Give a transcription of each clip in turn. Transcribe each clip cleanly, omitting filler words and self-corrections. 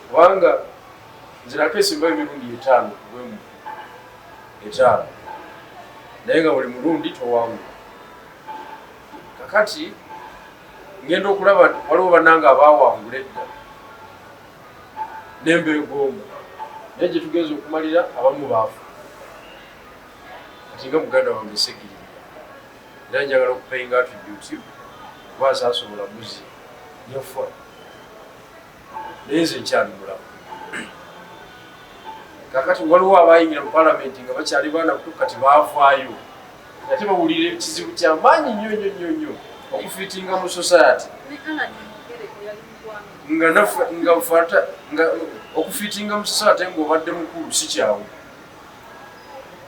Kubanga nze nakesimbayo emirundi 5 kubwemu 5, naye nga buli mulundi towangula. Kakati ngenda okulaba waliwo bannange abaawangula edda nembeegomba, naye gye tugenza okumalira abamu baafa. Kati nga muganda wange Segirinya, era njagala okupayinga attribute kuba saasobola muzi yafa, naye nze nkyali mulamu. Kakati waliwo abayingira mu palamenti nga bakyali baana bato, kati baavaayo ate bawulira ekizibu kyamaanyi nnyo nnyo nnyo nnyo okufiitinga mu society nga nga fata nga okufiitinga mu society ng'obadde mukulu si kyawu.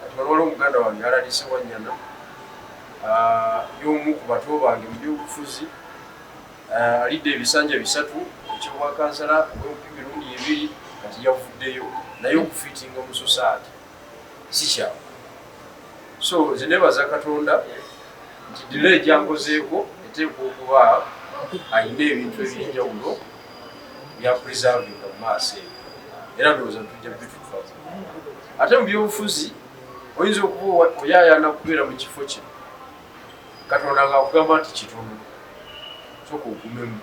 Kati waliwo omuganda wange alalise Wanyana, y'omu ku bato bange mu byobufuzi, alidde ebisanja 3 ekyobwakansala obwempi mirundi 2, kati yavuddeyo, naye okufiitinga mu society si kyawu. So nze nebaza Katonda nti delay gyankozeeko eteekwa okuba ayina ebintu ebyenjawulo bya preservinga mu maaso eyo, era ndowooza tujja bitutuukamu. Ate mu byobufuzi oyinza okuba oyayaana kubeera mu kifo kino, Katonda ng'akugamba nti kitono, soka ogumemu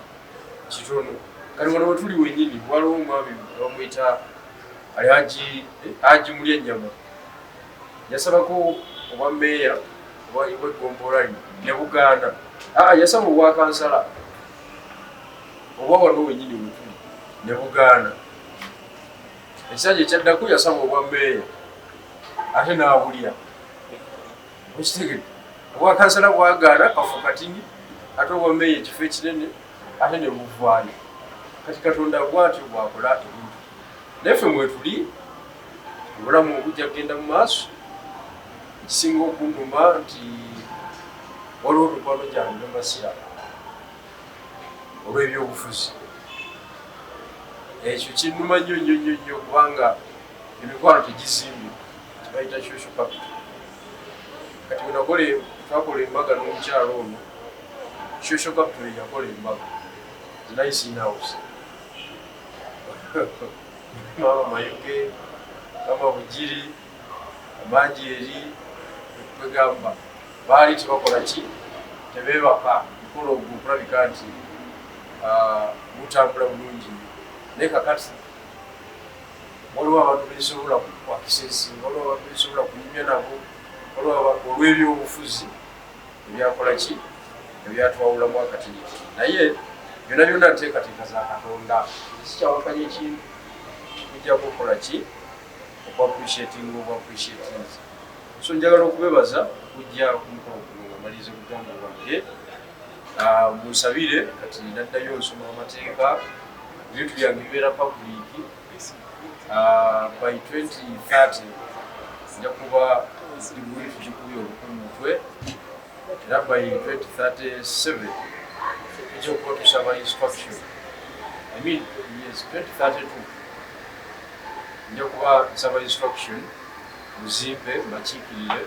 kitono. Kati wano wetuli wenyini waliwo omwami bamuyita ali Haji Mulya Ennyama, yasabako obwa meeya bweggombolola lino ne bugaana. Yasaba obwa kansala obwa wano wenyini wetuli ne bugaana. Ekisanja ekyaddako yasaba obwa meeya ate n'abulya. Okitegedde? Obwa kansala bwagaana kafo katini, ate obwa meeya ekifo ekinene ate ne buvaayo. Kati Katonda bw'atyo bw'akola ebintu, naye ffe mwetuli obulamu obujja kugenda mu maaso. Ekisinga okunduma nti waliwo mikwano gyange bemasira olw'ebyobufuzi. Ekyo kinnuma nnyo nnyo nnyo nnyo, kubanga emikwano tegizimbye, kibayita social capital. Kati bwe twakola embaga n'omukyalo ono, social capital yakola embaga zinayisinahouse, mama Mayuge, mama Bugiri, amangi eri kwegamba baali tebakola ki, tebeebaka mukolo ogwo okulabika nti gutambula bulungi nnyo. Naye kakati waliwo abantu bensobola kwakisesinga, waliwo abantu bensobola kunyumya nabo, waliwo olw'ebyobufuzi ebyakola ki, ebyatwawulamu akatinitini. Naye byonna byonna nteekateeka za Katonda, sikyawakanya ekintu kujjako okukola ki, okuappreciatinga obwappreciatinze. So njagala okubebaza okujja ku mukolo guno nga maliriza obugambo bwange. Munsabire, kati naddayo nsoma amateeka, ebintu byange bibeera public. By 2030 nja kuba diguli tugikubye oluku mu mutwe, era by 2037 tujja kuba tusaba instruction. I mean, yes, 2032 nja kuba nsaba instruction muzimpe mbakiikirire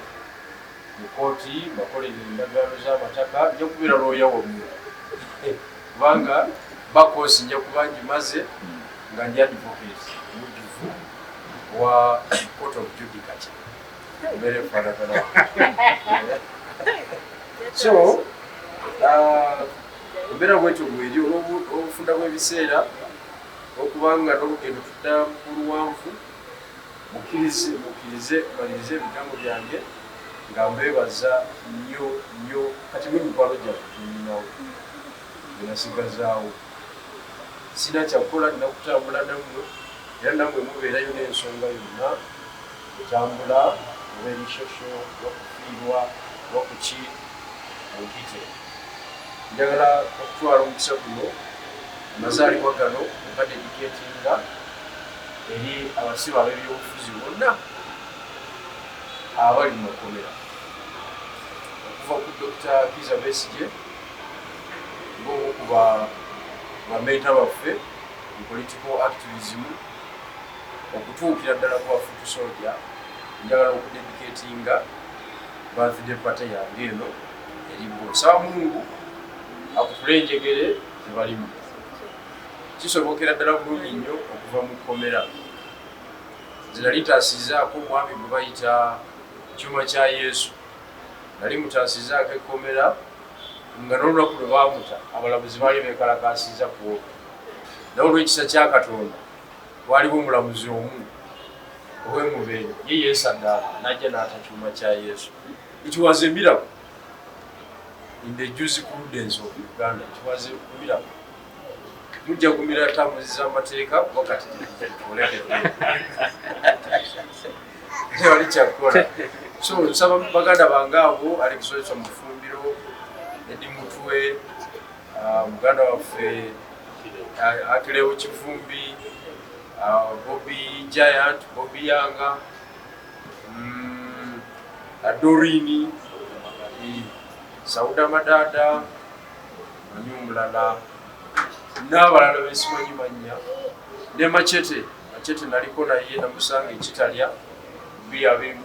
mu kooti, mbakolere endagaano z'amataka. Nja kubeera looya wammwe, kubanga bakoosi nja kuba ngimaze nga ndi advocate mujjuvu wa Court of Judicature, embeera efaanagana. So embeera bwetyo bweri olw'obufunda bw'ebiseera, okubanga n'olugendo tudda ku luwanvu. Mukkirize, mukkirize malirize ebigambo byange nga mbeebaza nnyo nnyo. Kati mwe mikwano gyaffe gyeninawo gyenasigazaawo, sina kyakukola, nina kutambula nammwe, era nammwe mubeerayo n'ensonga yonna etambula, oba eri social, oba kufiirwa, oba kuki, mumpite. Njagala okutwala omukisa guno, amazaalibwa gano, okadedicatinga eri abasibe ab'ebyobufuzi bonna abali mu makomera, okuva ku Dr. Kiza Besigye ng'omu ku bamenta baffe mu political activism, okutuukira ddala ku ba foot soldier. Njagala okudedicatinga birthday party yange eno eri bo. Nsaba Mungu akutule enjegere zebalimu. Kisobokera ddala bulungi nnyo okuva mu kkomera. Nze nali ntaasizaako omwami gwe bayita Kyuma kya Yesu, nali mutaasizaako ekkomera nga n'olunaku lwe baamuta abalamuzi baali beekalakaasizza ku olwo, naye olw'ekisa kya Katonda waaliwo omulamuzi omu ow'e Mubende, ye yeesaddaaka n'ajja n'ata Kyuma kya Yesu. It was a miracle in the jurisprudence of Uganda. It was a miracle. Mujja kumira tambuzi z'amateeka kuba kati olekedde, tewali kyakukola. So nsaba baganda bange abo, Alex Waiswa Mufumbiro, Eddie Mutwe, muganda waffe Achileo Kivumbi, Bobby Giant, Bobby Yanga, Dorini, Sauda Madada, manyi omulala n'abalala besimanyi mannya, ne Machete. Machete naliko naye, namusanga ekitalya 2021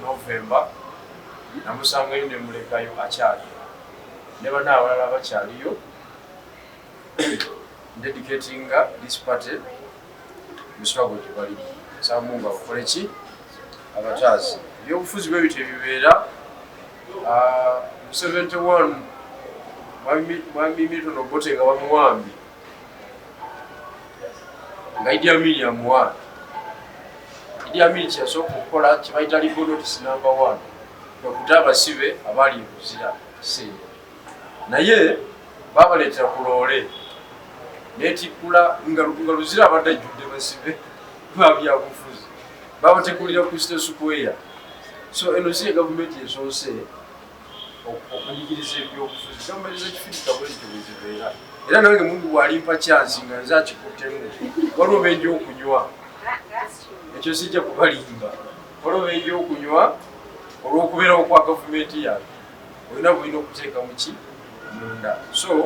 Novemba, namusangayo nemulekayo, akyali ne bana abalala bakyaliyo. Dedicatinga this party mu struggle gye balimu. Nsaba Mungu abakole ki, abataazi. Ebyobufuzi bwe bityo ebibeera. Mu 71 mwami Milton Obote nga bamuwambye, nga Idi Amin amuwambye, Idi Amin kyeyasooka okukola kibayita legal notice number one, kwekuta abasibe abaali ebuzira kiseera, naye babaleetera ku loole netikkula nga Luzira abadde ajjudde basibe babyabufuzi, babatekulira ku State Square. So eno si ye gavumenti esoose okunyigiriza ebyobufuzi. Gavumenti z'ekifirika bwezityo bwe zibeera. Era nange Mungu bw'alimpa chance nga nze akikuttemu, waliwo benja okunywa, ekyo sijja kubalimba, waliwo benja okunywa olw'okubeerawo kwa gavumenti yange. Olina bulina okuteeka muki munda. So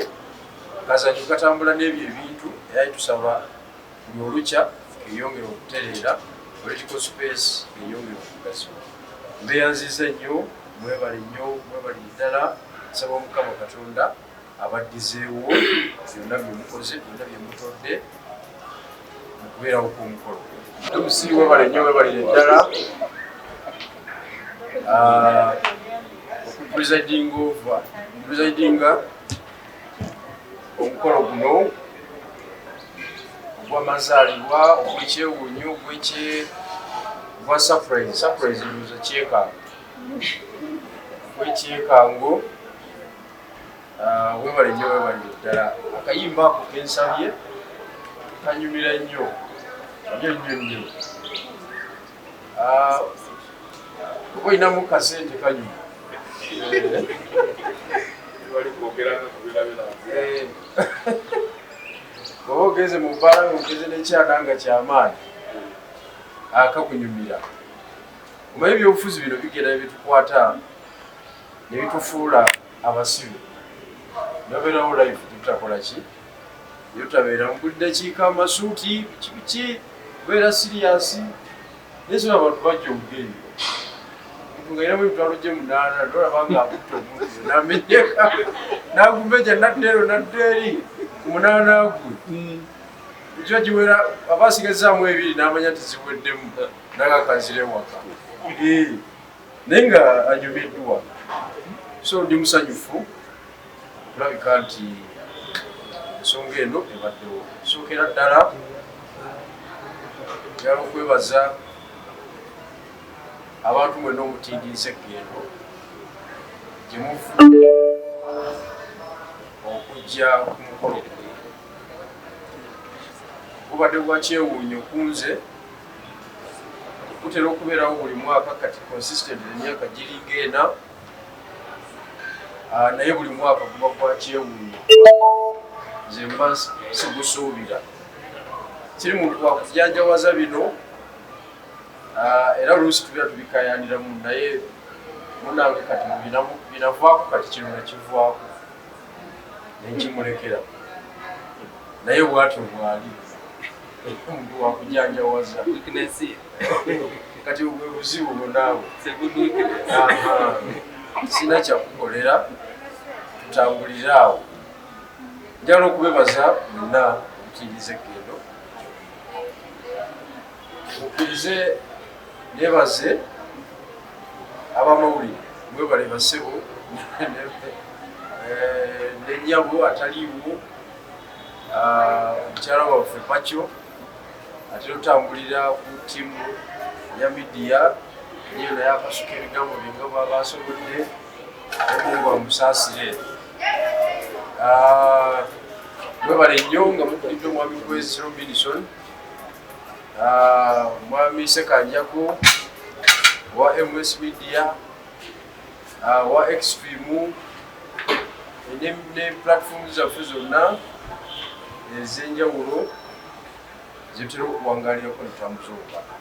kazanyo katambula n'ebyo ebintu, era tusaba buli olukya eyongere okutereera, political space eyongere okugaziwa. Mbeyanziza nnyo, mwebale nnyo, mwebali ddala. Nsaba Omukama Katonda abaddizeewo byonna byemukoze, byonna byemutodde mu kubeerawo kw'omukolo. MC, webale nnyo, webalire ddala okupresiding over, presidinga omukolo guno ogw'amazaalibwa, ogw'ekyewuunyo, ogwekye gwa surprise, surprise ndowooza kyekango, ogw'ekyekango. Webale nnyo, webalire ddala. Akayimba ako kensabye kanyumira nnyo nnyo nnyo nnyo. Oba olinamu kasente kanyuma. Bali kwogeranga ku birabira. Bw'oba ogenze mu bbaala ng'ogeze n'ekyana nga kyamaanyi, akakunyumira. Omanyi ebyobufuzi bino bigenda ne bitukwata ne bitufuula abasibe, nabeerawo life tutakola ki, tutabeera mu buli dakiika amasuuti biki biki, kubeera serious. Naye so abantu bajja omugenyi, omuntu nga alinamu 800,000, tolaba nga akutta omuntu namenyeka nagumeja nadda ero nadda eri ku munaana gwe kiba kiwera, aba asigazaamu ebiri n'amanya nti ziweddemu, nagakanzira ewaka. Naye nga anyumiddwa. So ndi musanyufu okulabika nti ensonga eno ebaddewo. Sookera ddala njagala okwebaza abantu mwenna omutindiriza eggendo gye muvudde okujja ku mukolo guno. Gubadde gwa kyewuunyo ku nze. Gutera okubeerawo buli mwaka kati consistent emyaka giringa 4. Naye buli mwaka guba gwa kyewuunyo, nze mba sigusuubira. Kiri muntu wakujanjawaza bino. Era oluusi tubeera tubikayaniramu, naye munange kati binavaako, kati kino nakivaako nenkimulekera, naye bwatyo bwali omuntu wakujanjawaza. Weakness ye. Kati bwe buzibu bunaawe. It's a good weakness. Sina kyakukolera, tutambulire awo. Njagala okubebaza mwenna. Okutuyingiza eggendo, mukkirize nebaze abamawulire. Mwebale basebo nenyabo ataliiwo, omukyala waffe Pakyo ate otambulira ku ttiimu ya media eyo, naye akasuka ebigambo bye nga bwaba asobodde. Omungu amusaasire. Mwebale nnyo nga mukulidde omwami Kwezi Robinson, omwami Sekanjako wa MS Media, wa Extreme ne platform zaffe zonna ez'enjawulo zetutera okuwangalirako netutambuza obubaka.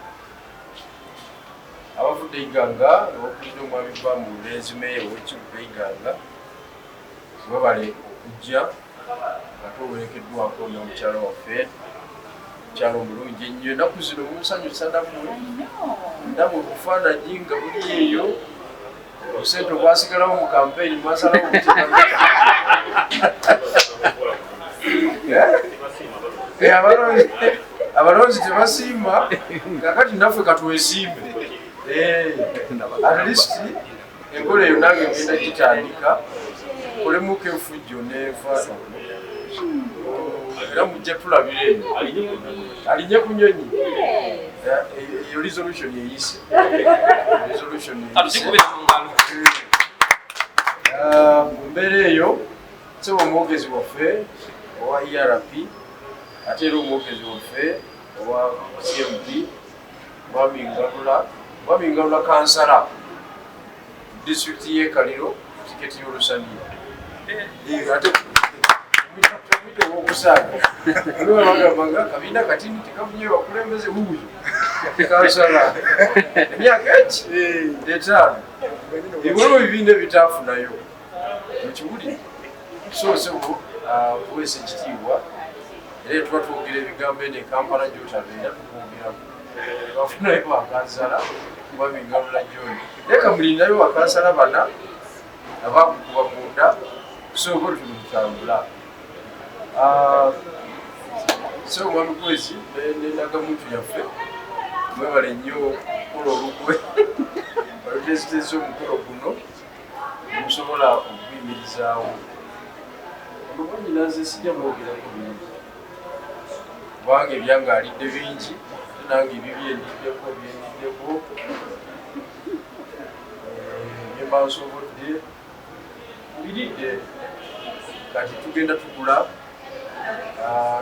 Abavudde Iganga nga bakulidde omwami Bamulenzi, meeya ow'ekibuga Iganga, mwebale okujja nga tuwerekeddwako n'omukyala waffe, mukyala omulungi ennyo. Ennaku zino munsanyusa nammwe, ndaba obufaananyi nga buli eyo. Obusente obwasigalawo mu kampeyini mwasalawo. Abalonzi tebasiima, kakati naffe katwesiime. At least enkola eyo nange ngenda gitandika, kolemuko efujjo nefaata, era mujja tulabira eyo alinye ku nyonyi. Eyo resolution eyise, resolution eyise. Mu mbeera eyo, sebo omwogezi waffe owa ERP ate era omwogezi waffe owa CMP, Mwami Ngalula, Mwami Ngalula, kansala disitulikiti y'e Kaliro, tiketi y'olusaniya, ate owokusaaga bagamba nga kabiina katini tekafunye bakulembeze, wuuyo kansala emyaka eki 5. Waliwo ebibiina ebitaafunayo, mukiwulire. So sebo kuweesa ekitiibwa, era tuba twogera ebigambo eno e Kampala gyotabeera tukwogeramu. Bafunayo bakansala, Mwami Ngalula John, naye kamulinayo bakansala bana abakukuba munda, so tutambula. So mwami Kwezi nendagamuntu yaffe, mwebale nnyo okukola olukwe olutezitezi omukolo guno musobola okuyimirizaawo. Ono mwanyinaze sijja mwogerako bingi kubanga ebyange alidde bingi, nange ebibye ndiddeko, byendiddeko byemba nsobodde mbiridde. Kati tugenda tugula,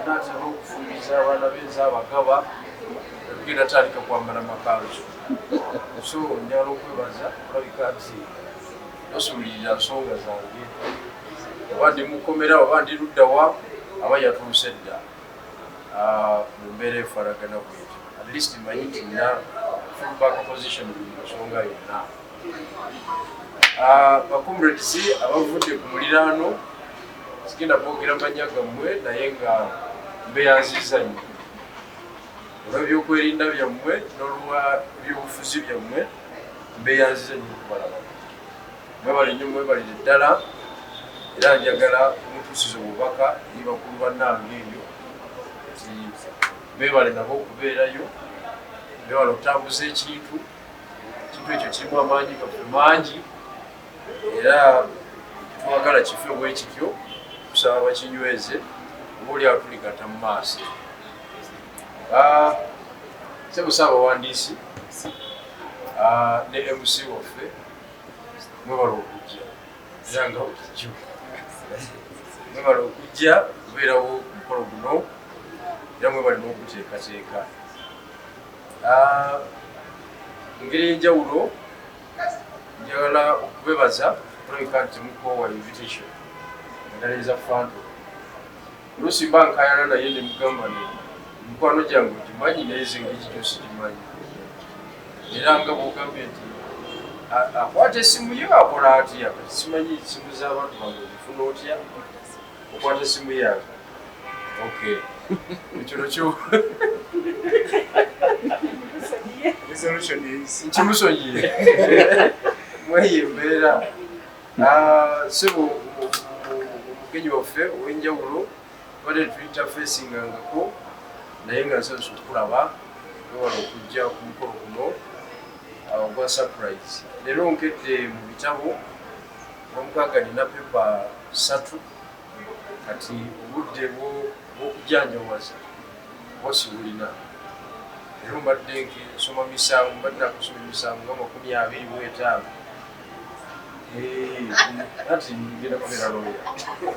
naatera okufumbiza abaana benza abagaba, tugenda tandika kwambala makanzu. So njagala okwebaza, olabika nti tosuulirira nsonga zange, oba ndi mukomera oba ndi luddawa, aba yatuuse dda mu mbeera efaanagana bwetyo. At least manyi nti nina full back position buli nsonga yonna. Bacomrades abavudde ku muliraano, sigenda kwogera manya gammwe, naye nga mbeyanziza nnyo olw'ebyokwerinda byammwe n'olwa byobufuzi byammwe. Mbeyanziza nnyo okubalaba. Mwebale nnyo, mwebalire ddala. Era njagala mutuusize obubaka eri bakulu bannange eyo nti beebale nabo okubeerayo, beebale okutambuza ekintu. Ekintu ekyo kirimu amaanyi gaffe mangi, era twagala kife bwe kityo. Tusaba bakinyweze, oba oli awo tuligatta mu maaso. Sebo Ssaabawandiisi ne MC waffe, mwebale okujja, era nga bulijjo mwebale okujja okubeerawo ku mukolo guno, era mwebale n'okuteekateeka. Mu ngeri ey'enjawulo njagala okubebaza olabika nti mukoowa invitation naddala eza Fanto. Oluusi mba nkayana naye ne mugamba ne mikwano gyange ogimanyi, naye ze engeri gyo sigimanyi. Era nga bwogambye nti akwata essimu ye akola atya, kati simanyi simu z'abantu bange ozifuna otya, okwata essimu yange. Okay, ekyo nakyo nkimusonyiye mweyo embeera. Sebo omugenyi waffe ow'enjawulo. Tubadde tuinterfacingangako naye nga nsanyusa okukulaba, wewala okujja ku mukolo guno ogwa surprise. Leero nkedde mu bitabo omukaaga, nina pepa 3. Kati obudde bw'okujanjawaza bwo sibulina. Leero mbadde nsoma misango, mbadde nakusoma emisango nga 25. Ati ngenda kubeera lawyer,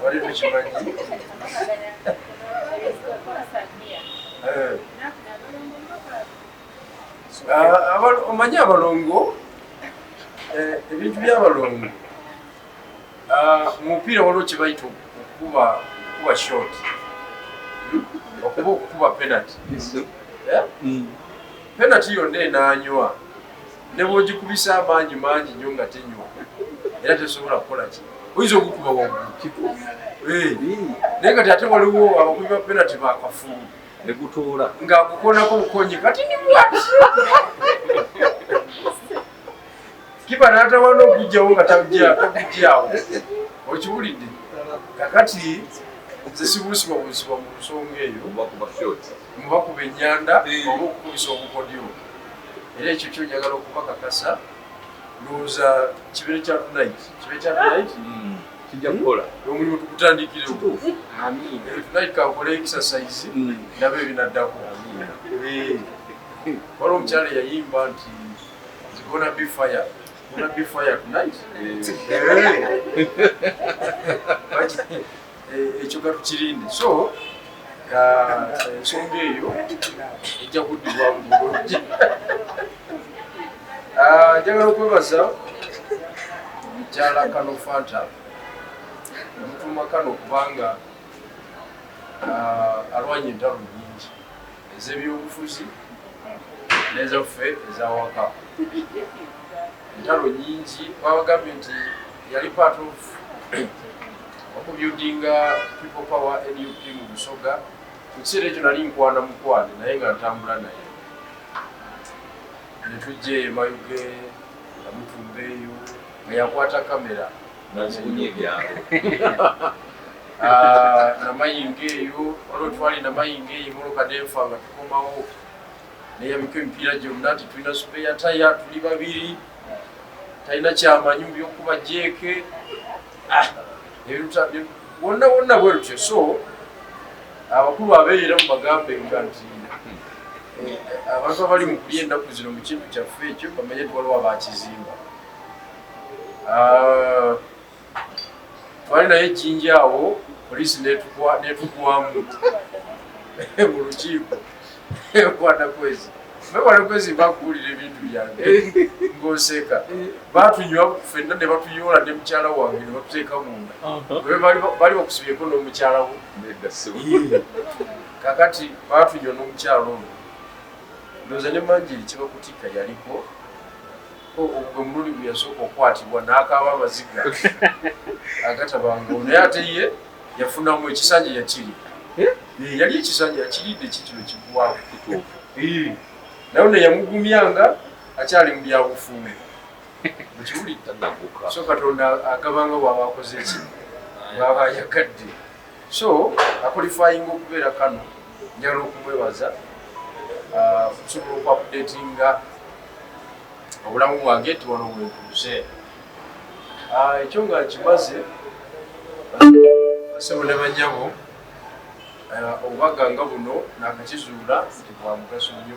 wali tukimanyi. Omanyi abalongo, ebintu by'abalongo mu mupiira waliwo kye bayita okukuba shot, okuba okukuba penalty. Penalty yonna enaanywa ne bw'ogikubisa amaanyi mangi nnyo nga tenywa, era tesobola kukola ki, oyinza okukuba waggulu. Naye kati ate waliwo abakubi ba penalty bakafulu. Negutuula. Ng'akukonako bukonyi kati ni bwati, kiba n'atawana okugjawo nga tagugyawo, okiwulidde? Kakati nze sibuusibwa buusibwa mu nsonga eyo. Bakuba shot. Mubakuba ennyanda oba okukubisa obukodyo, era ekyo kyo njagala okubakakasa. Ndowooza kibeere kya tonight, kibeere kya tonight. Kijja kukola. Omulimu tugutandikirewo. Kituufu, amiina. Tonight kankole exercise, ndaba ebinaddako. Waliwo omukyala eyayimba nti "It's gonna be fire, gonna be fire tonight." Ekyo katukirinde. So ensonga eyo ejja kuddibwamu bulungi. Njagala okwebaza mukyala Kano Fanta, omutuuma Kano kubanga alwanye entalo nyingi ez'ebyobufuzi n'ezaffe ezawaka, entalo nyingi. Babagambye nti yali part of okubuildinga People Power, NUP mu Busoga. Mu kiseera ekyo nali nkwana mukwane naye nga ntambula naye netujja eyo Mayuge nga mutumba eyo nga yakwata kamera. Nazibunya ebyalo. Namayinga eyo waliwo, twali namayinga eyo, emmotoka nenfa nga tukomawo, neyabika emipiira gyonna nti tulina spare tire, tuli babiri, talina kyamanyi mu byokuba jeeke. Ah, wonna wonna bwe lutyo. So abakulu abeeyera mubagambe nga nti abantu abali mu kulya ennaku zino mu kintu kyaffe ekyo bamanye nti waliwo abakizimba. Twali naye ejjinja awo, poliisi netugwamu mu lukiiko Kwanakwezi. Kwanakwezi bakuwulira ebintu byange ng'oseka. Batunywa ffenna ne batuyoola ne mukyala wange ne batuteeka munda. Bali bakusibyeko n'omukyala wo. Nedda ssebo. Kakati batunywa n'omukyala ono, ndowooza ne Manjiri kibakutikka yaliko ogwe mulundi gwe yasooka okukwatibwa n'akaaba amaziga agatabangawo, naye ate ye yafunamu ekisanja yakiri. Yali ekisanja yakiridde kikino kigwawo. Kituufu. Naye ono yamugumyanga akyali mu byabufumbo, mukiwulidde? Tanaguka. So Katonda agabanga bwaba akoze eki, bwaba ayagadde. So aqualifyinga okubeera kano, njagala okumwebaza okusobola okuupdatinga obulamu bwange nti wano wentuuse. Ekyo nga nkimaze, basebo ne banyabo, obubaga nga buno nakakizuula nti bwa mugaso nnyo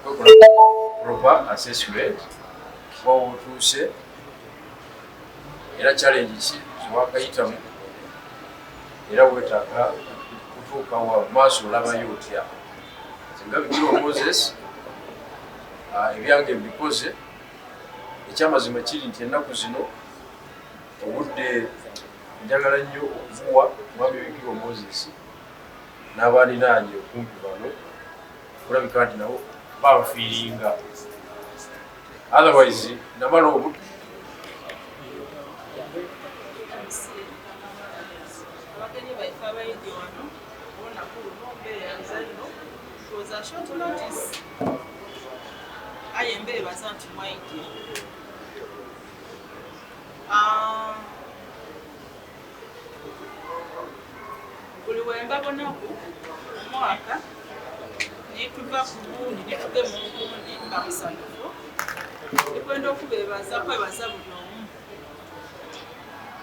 okwekola proper assessment wa wotuuse, era challenge ki zewakayitamu, era wetaaga kutuuka wa maaso, olabayo otya. Nze nga Bigirwa Moses, ebyange mbikoze. Ekyamazima kiri nti ennaku zino obudde njagala nnyo okubuwa mwami Bigirwa Moses n'abaninaanye okumpi bano, kulabika nti nabo banfiiringa, otherwise namala obudde. Abagenyi baife abaidye wano olunaku luno, mbeeyanza ino was a short notice, aye mbeebaza nti mwaidye. Ah, Buli wembabonaku omwaka netuva ku gundi netuge mu gundi mba musanyufu. Ndikwenda okubeebaza kwebaza buli omu.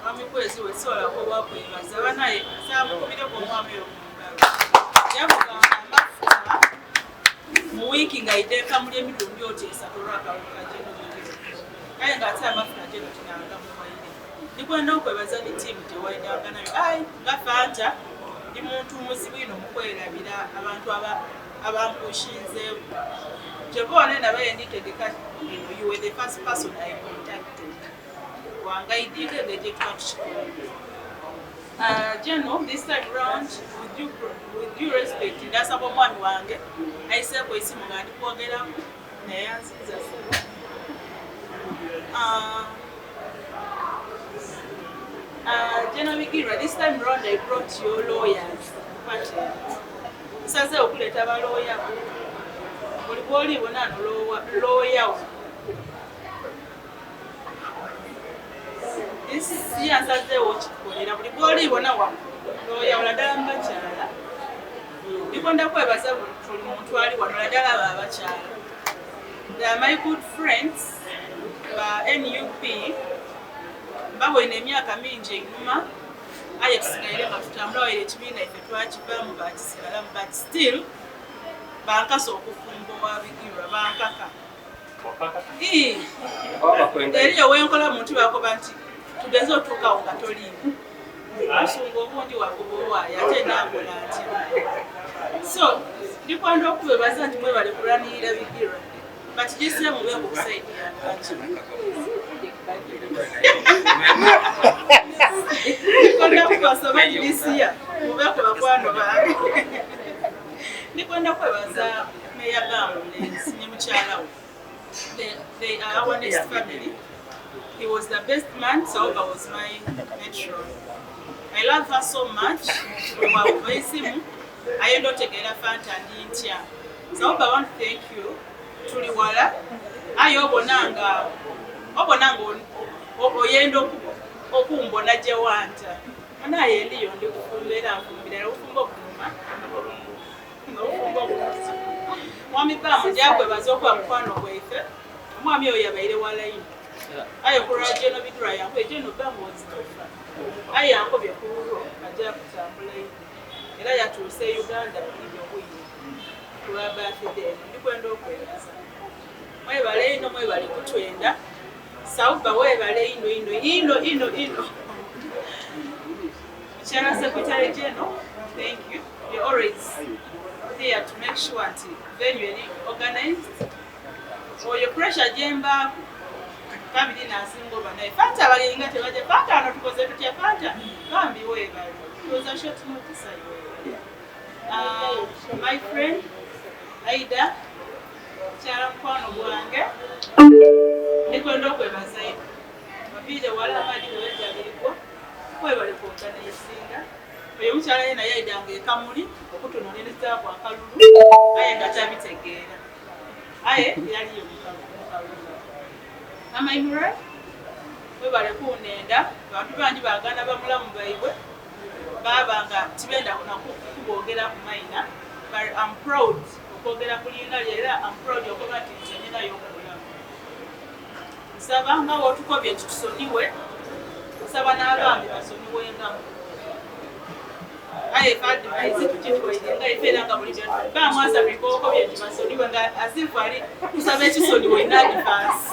Mwami Kwezi wesobola kuba kwebaza banaye saamukubireko omwami oyo mu ngalo. Yamugamba amafuta mu wiiki ng'ayidde muli emirundi oti esatu olw'akawuka geno bigiro. Kale ng'ate amafuta geno tinanga muwaire. Ndikwenda okwebaza ne ttiimu gye wayidanga nayo. Ayi nga Fanta ndi muntu muzibu ino mu kwerabira abantu abampushinzeewo. Kyova wano nabaye nditegeka bino, you were the first person I contacted. Wangaidinga engeri gye tuba tukikola. General, this time round, with due respect, ndasaba omwami wange ayiseeko esimu nga ndi kwogeraku naye anziza ssebo. General Bigirwa, this time round I brought your lawyers. But nsaze okuleeta balooya bo. Buli bw'olibona ano looya wo. This year nsazeewo kikolera buli bw'olibona wano looya wo naddala mu bakyala. Ndikwenda kwebaza buli muntu ali wano naddala abo abakyala. They are my good friends ba NUP. Mbabwine emyaka mingi einuma aye tusigaire nga tutambula waire ekibiina ife twakivaamu bakisigalamu but still bankasa okufumba owa Bigirwa bankaka. Eriyo wenkola muntu bakoba nti tugeze otuukawo nga toliimu. Obusungu obungi wakuba owaayo ate naakola ntya. So ndikwenda okubebaza nti mwebale kulwanirira Bigirwa. But this year mube ku side yange. Ndikwenda kubasaba nti this year mube ku bakwano bange. Ndikwenda kwebaza Meya Bamulenzi ne mukyala we. They are our next family. He was the best man, Sauba was my matron. I love her so much. Wakuba esimu ayenda otegeera Fanta ndi ntya. Sauba, I want to thank you. Tuli wala aye obona nga oyenda okumbona gye wanta. Naye ndiyo ndi kufumba era nfumbira obufumbo obuluma. Obufumbo obuluma. Mwami Bamu njakwebaza okuba mukwano gwaife. Omwami oyo yabaire wala ino. Aye kulwa General Bigirwa yankubye General Bamu ozitofa. Aye yankubye ku lulwo ajja kutambula ino. Era yatuuse e Uganda ino obwire. Kulwa birthday eno ndikwenda okwebaza. Mwebale ino mwebale kutwenda. Sauba webale ino ino ino ino ino. Mukyala Secretary General, thank you. You're always there to make sure nti venue eri organized. Oyo pressure gyembaako kabiri nasinga oba naye Fanta abagenyi nga tebajja Fanta ano tukoze tutya Fanta bambi weebale. It was a short notice ayi weebale. My friend Aida mukyala mukwano gwange ndikwenda okwebaza baviire wala amadi wejabirigwa kwebale kuorganizinga. Oyo mukyala ye naye ayidanga ekamuli okutunonerezaaku akalulu aye nga tabitegeera aye yaliyo mukalulu. Mama Imran webale kunenda abantu bangi baganda bamulamu baibwe baba nga tibenda kuboogera ku mayina but I'm proud okwogera ku liina lye era I'm proud okuba nti nze ninayo omulamu. Nsaba nga w'otukobye nti tusonyiwe, nsaba n'abambi basonyiwengamu. Aye advice tukitwaire nga ife era nga bulijjo bamwasabye kokobye nti basonyiwe nga as if ali kusaba ekisonyiwe in advance.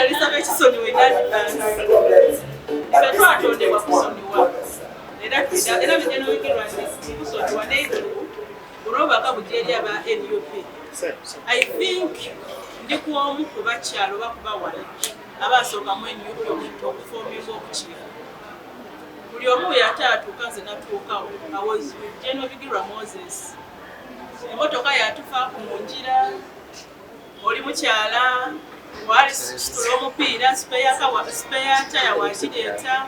Alisaba ekisonyiwe in advance. Ffe twatondebwa kusonyiwa. Era bijja n'obigirwa nti kusonyiwa n'ekirugu olw'obubaka bujja eri aba NUP. I think ndi ku omu ku bakyalo oba ku bawala abaasookamu NUP okuforminga obukiiko. Buli omu bwe yate atuuka nze natuukawo. I was with General Bigirwa Moses. Emmotoka yatufaako mu ngira, oli mukyala, wali situla omupiira, spare tire wakireeta.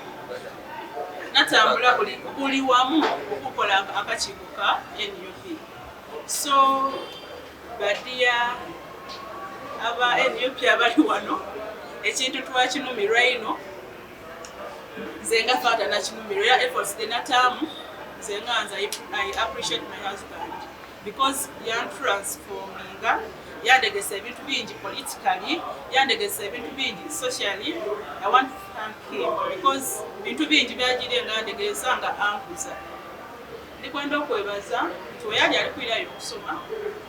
Natambula buli wamu okukola akakiiko ka NUP. So badia aba NUP abali wano ekintu twakinumirwa ino nze nga Fanta nakinumirwa era efforts de nataamu Nze nga nze I appreciate my husband because yantransforminga, yandegesa ebintu bingi politically, yandegesa ebintu bingi socially. I want to thank him because bintu bingi byagire nga ndegesa nga ankuza. Ndikwenda okwebaza nti weyali ali kwirayo okusoma,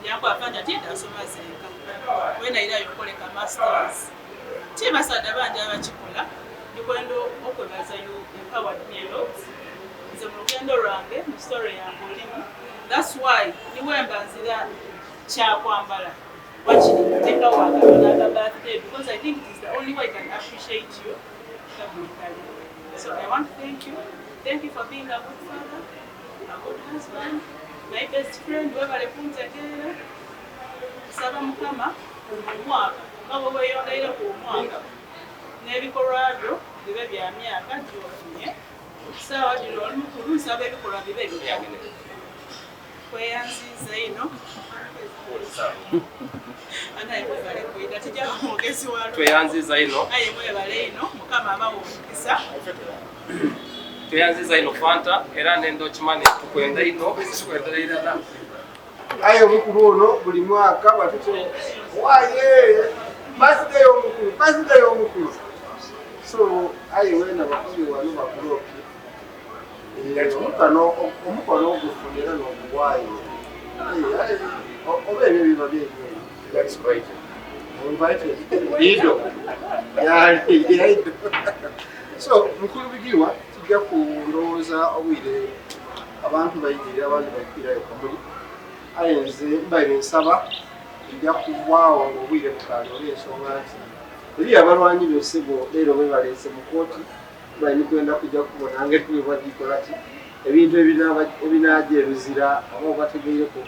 yankwava nti ati asoma zenka, wenairayo okukoleka masters. Ti basadda bangi abakikola. Ndikwenda okwebaza, you empowered me a lot. Nze mu lugendo lwange, mu story yange olimu. That's why niwemba nzira kyakwambala wakiri teka wakatono birthday, because I think it is the only way I can appreciate you publicly. So I want to thank you. Thank you for being a good father, a good husband, my best friend. Webale kuntegeera. Nsaba Mukama omwaka nga bwe weeyongeire ku omwaka n'ebikolwa byo bibe bya myaka gy'ofunye. Saawa gino oli mukulu, nsaba ebikolwa bibe bipya. Kweyanziza ino anaye mwebale kwida tijja mwogezi wa. Tweyanziza ino. Aye mwebale ino, Mukama abawa omukisa. Tweyanziza ino Fanta, era nenda okimane tukwenda ino, tukwenda irala. Aye omukulu ono buli mwaka batute waye birthday omukulu, birthday omukulu. So aye wena bakulu wano bakulopi omukono, omukono ogufuna era n'oguwaayo oba ebyo biba byebyo. That's great. Invited. Ido. Yeah, Ido. So, mukulu Bigirwa, tujja kulowooza obwire abantu bayigirira abandi bayikwirayo kamuli. Aye nze mbaire nsaba nja kubwawo ng'obwire bukaali olw'ensonga nti eri abalwanyi b'ensigo leero bwe baleese mu kooti balina kwenda kujja kubona ngeri bwe bagikola ki ebintu ebinaaja ebizira aba bategeireko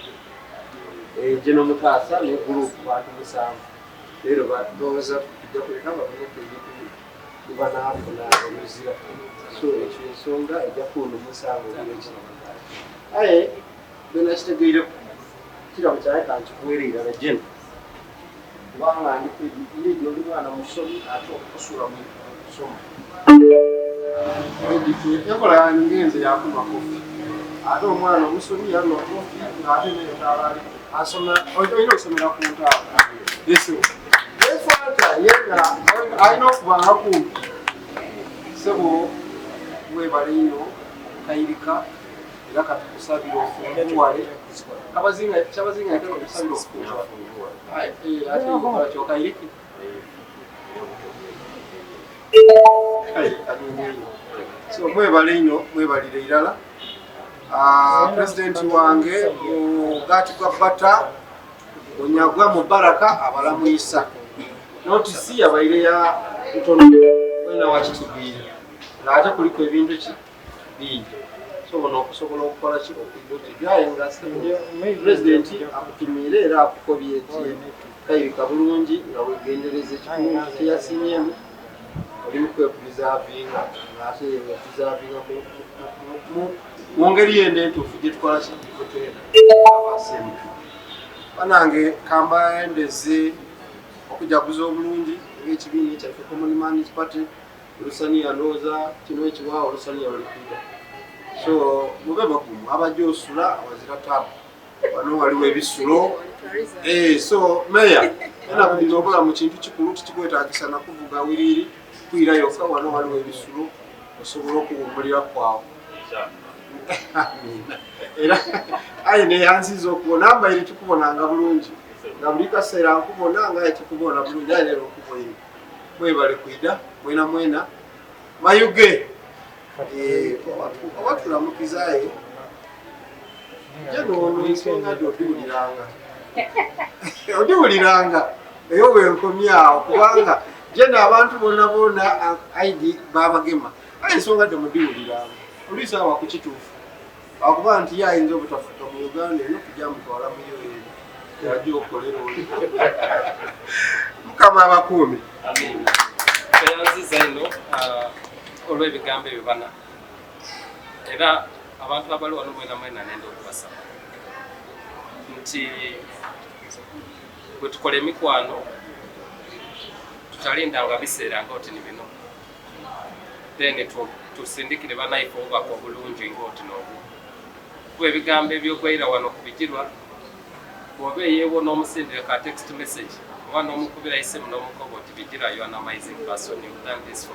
Geno Mutaasa ne gurupu bantu 7 leero balowooza tujja kuleka baboneko ebintu bibanaafuna ebizira. So ekyo ensonga ejja kuwulumusa ng'obwire kino. Aye bwenakitegeireko kirabo kyaye kankikuweere irala Geno, kubanga ndidi oli mwana musomi ate okusula mu kusoma. Enkola yange ngenze yakunywa kofi, ate omwana omusomi yanywa kofi ng'ate n'entaala asoma, olina okusomera ku ntaala. Naye Fanta ye nga alina okubanga kumpi. Ssebo weebale nnyo okukayirika era katukusabira ofunguwale. Kabazinga kyabazinga yatera okusabira okufunguwale. Ate okola kyokayirike. So mwebale nnyo, mwebalire irala. Pulezidenti wange mugaati gwa Bata Onyagwa Mubaraka abalamwisa. Notisi yabaire ya ntono wena wakitegeera ng'ate kuliko ebintu ki bingi. So ono okusobola okukola ki okudde aye nga pulezidenti akutumiire era akukobye nti kayirika bulungi nga wegendereza ekikulu kyeyasiimyemu oli mu kwepurizavinga ng'ate wepurizavinga mu ngeri yenda entuufu gye tukola ki gye abasembu. Banange kambaendeze okujaguza obulungi ng'ekibiina ekyaffe Common Man's Party. Olusaniya ndowooza kino ekiwaawo olusaniya lulikuda. So mube bagumu, abajja osula awazira taabu wano waliwo ebisulo. So meya enaku dino obulamu kintu kikulu tikikwetaagisa nakuvuga wiriiri kwira yokka, wano waliwo ebisulo osobola okuwummulira kwawo. Era aye neyanziza okubona mbaire tukubonanga bulungi nga buli kaseera nkubona nga aye tukubona bulungi aye leero nkuboine. Mwebale kwida mwena mwena mayuge obatulamukiza aye je noono ensonga dde odiwuliranga odiwuliranga eyo bwenkomyawo kubanga jeno abantu bonna bonna aidi babagema aye ensonga dde mudiwuliranga oluisi awa ku kituufu akuba nti ye ayinza obutafuka mu Uganda eno tujja mutwala mu UAE yajja okukolera oli. Mukama abakuumi. Amiina. Tweyanziza ino olw'ebigambo ebyo bana, era abantu abali wano mwena mwena nenda okubasaba nti bwe tukola emikwano tutalindanga biseera ng'oti ni bino, then tusindikire banaife obubaka obulungi ng'oti n'obwo. Kuba ebigambo ebyogwaira wano kubigirwa, bw'oba eyeewo n'omusindira ka text message oba n'omukubira isimu n'omukoba oti, "Bigirwa, you are an amazing person, you've done this for